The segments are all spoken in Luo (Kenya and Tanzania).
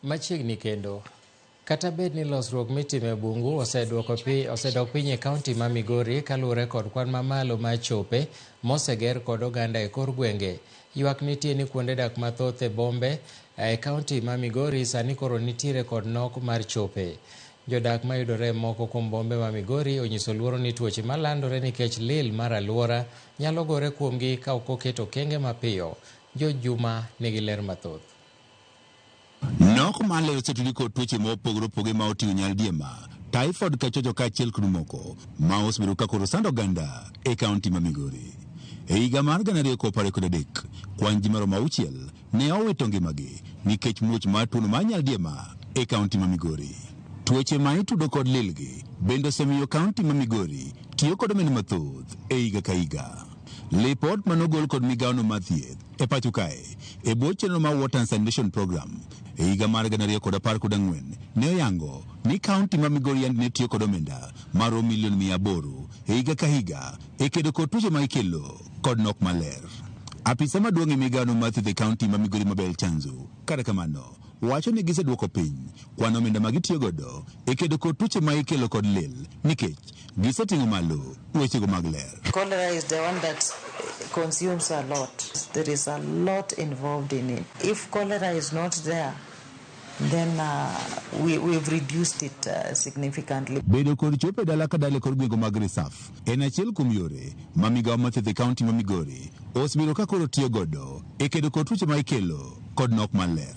Machiegni kendo, kata bed ni losruok mitimo e bungu osedok piny e kaunti ma Migori kaluwore kod kwan mamalo mar chope moseger kod oganda e kor gwenge. Ywak nitie ni kuonde dak mathoth e bombe e kaunti ma Migori sani koro nitiere kod nok mar chope. Jodak mayudore e moko kuom bombe ma Migori onyiso luoro ni tuoche malandore nikech lil mar aluora nyalo gore kuomgi ka ok oket okenge mapiyo. George Juma nigi ler mathoth. Nok mar ler osetudi kod tuoche ma opogore opogore ma oting'o nyaldiema, typhoid kachocho kaachiel kod moko ma osebedo ka koro sando oganda e kaunti ma Migori. E higa mar 2023, kwan ji maromo 6 ne owito ngimagi nikech muoch mar tuono mar nyaldiema e kaunti ma Migori. Tuoche ma itudo kod lilgi bende osemiyo kaunti ma Migori tiyo kod omenda mathoth e higa ka higa. Lipot manogol kod migawono mar thieth e pacho kae e bwo chenro mar Water and Sanitation Program e higa mar 2014 ne oyango ni kaunti ma Migori yande ne tiyo kod omenda maromo milion 800 e higa ka higa e kedo kod tuoche ma ikelo kod nok maler. Apisa maduong' e migawono mar thieth e kaunti ma Migori Mabel Chanzu, kata kamano, wacho ni giseduoko piny kwan omenda ma gitiyo godo e kedo kod tuoche ma ikelo kod lil nikech giseting'o malo wechego mag ler. Cholera is the one that consumes a lot. There is a lot involved in it. If cholera is not there, then we've reduced it significantly. Bedo kod chopo e dala ka dala e kor gwenge mag Risaf en achiel kuom yore ma migawo mar thieth e kaunti ma Migori osebedo ka koro tiyo godo e kedo kod tuoche ma ikelo kod nok mar ler.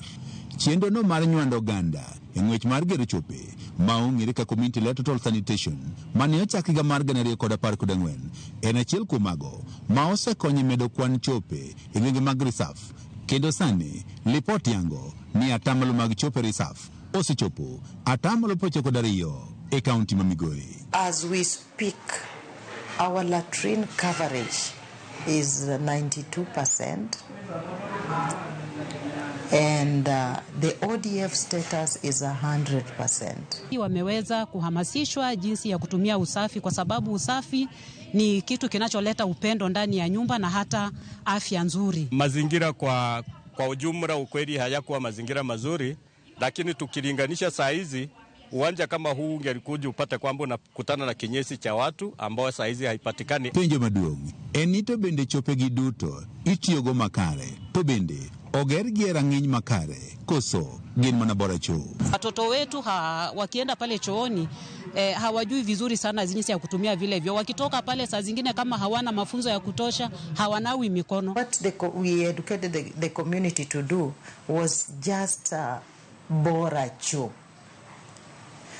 Chenro no mar nywando oganda e ng'wech mar gero chope ma ong'ere kaka Community Led Total Sanitation mane ochak higa mar 2014 en achiel kuom mago ma osekonyo e medo kwan chope e gwenge mag Risaf kendo sani lipot yango ni atamalo mag chope Risaf osechopo atamalo 92 e kaunti ma Migori. As we speak, our latrine coverage is 92% and the ODF status is 100%. Wameweza kuhamasishwa jinsi ya kutumia usafi kwa sababu usafi ni kitu kinacholeta upendo ndani ya nyumba na hata afya nzuri. Mazingira kwa ujumla ukweli hayakuwa mazingira mazuri, lakini tukilinganisha saa hizi uwanja kama huu ungelikuja upate kwamba unakutana na kinyesi cha watu ambao saa hizi haipatikani. Penjo maduong' en ni to bende chopegi duto itiyogo makare to bende ogergi e rang'iny makare koso gin mana bora choo. Watoto wetu wakienda pale chooni hawajui vizuri sana jinsi ya kutumia vile vyoo. Wakitoka pale saa zingine kama hawana mafunzo ya kutosha hawanawi mikono. What we educated the community to do was just bora choo.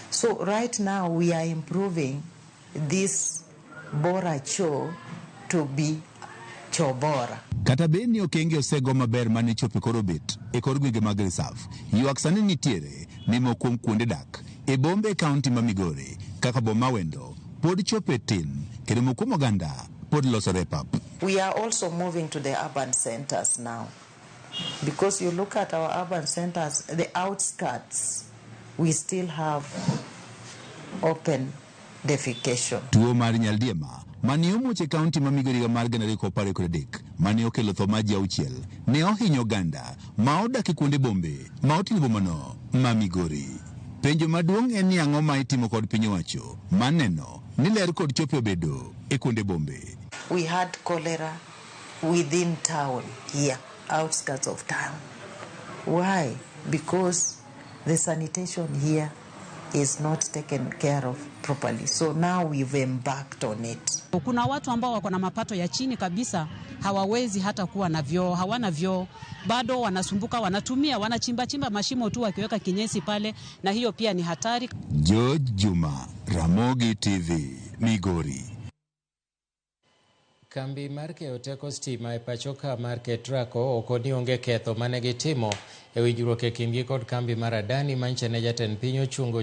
So right now we are improving this bora choo to be choo bora. Kata bed ni okenge osego maber mane chope koro bet e kor gwenge mag Risaf, ywak sani nitiere ni moko kuom kuonde dak e bombe e kaunti ma Migori kaka boma Wendo pod chope tin kendo moko kuom oganda pod losore e pap. We are also moving to the urban centers now, because you look at our urban centers, the outskirts, we still have open defecation. Tuo mar nyaldiema mane omuoch e kaunti ma Migori higa mar 2023 mane okelo tho mar ji 6 ne ohinyo oganda ma odak e kuonde bombe ma oting'o bomano ma Migori. Penjo maduong' en ni ang'o ma itimo kod piny owacho mar neno ni ler kod chope obedo e kuonde bombe. We had cholera within town here, outskirts of town. Why? Because the sanitation here is not taken care of properly. So now we've embarked on it. Kuna watu ambao wako na mapato ya chini kabisa, hawawezi hata kuwa na vyoo, hawana vyoo, bado wanasumbuka, wanatumia, wanachimba chimba mashimo tu wakiweka kinyesi pale, na hiyo pia ni hatari. George Juma, Ramogi TV, Migori. Kambi mar keyo teko stima e pacho ka mar Ketraco oko ni onge ketho mane gitimo e winjruok e kindgi kod kambi mar Adani manyicha ne jatend piny ochungo.